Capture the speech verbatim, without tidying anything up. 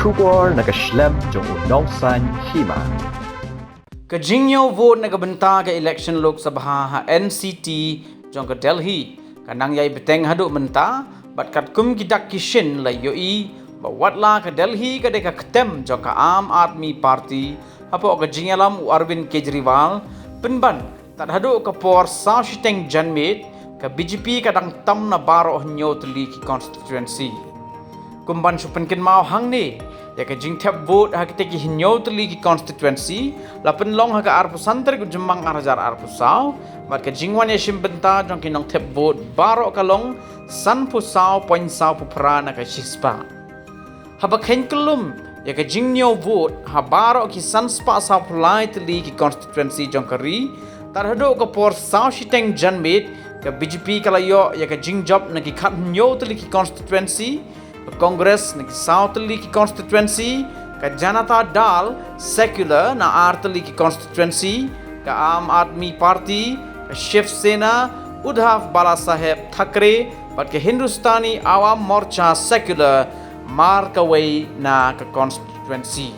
Khubor na ka shlem jong u nongsaiñ hima. Ka jingñiew vote na ka bynta ka election Lok Sabha ha N C T jong ka Delhi ka nang ïai bteng haduh mynta, bad katkum ki dak ki shin la ïohi ba watla ka Delhi ka dei ka ktem jong ka Aam Aadmi Party hapoh ka jingïalam u Arvind Kejriwal, pynban tad haduh ka por saw shiteng janmiet ka B J P ka dang tam na baroh hynñiew tylli ki constituency. Kum ban shu pynkynmaw hangne, ïa ka jingthep vote ha kitei ki hynñiew tylli ki constituency la pynlong ha ka arphew san tarik u Jymmang ar hajar arphew saw, bad ka jingwan ïashim bynta jong ki nongthep vote baroh ka long sanphew saw point saw phew phra na ka shispah. Haba kheiñ kyllum ïa ka jingñiew vote ha baroh ki sanspah sawphew lai tylli ki constituency jong ka ri, tad haduh ka por saw shiteng janmiet ka B J P ka la ïoh ïa ka jingjop na ki khathynñiew tylli ki constituency, ka Congress na ki saw tylli ki constituency, ka Janata Dal Secular na ar tylli ki constituency, ka Aam Aadmi Party, ka Shiv Sena, Uddhav Balasaheb Thackeray, bad ka Hindustani Awam Morcha Secular, mar kawei na ka constituency.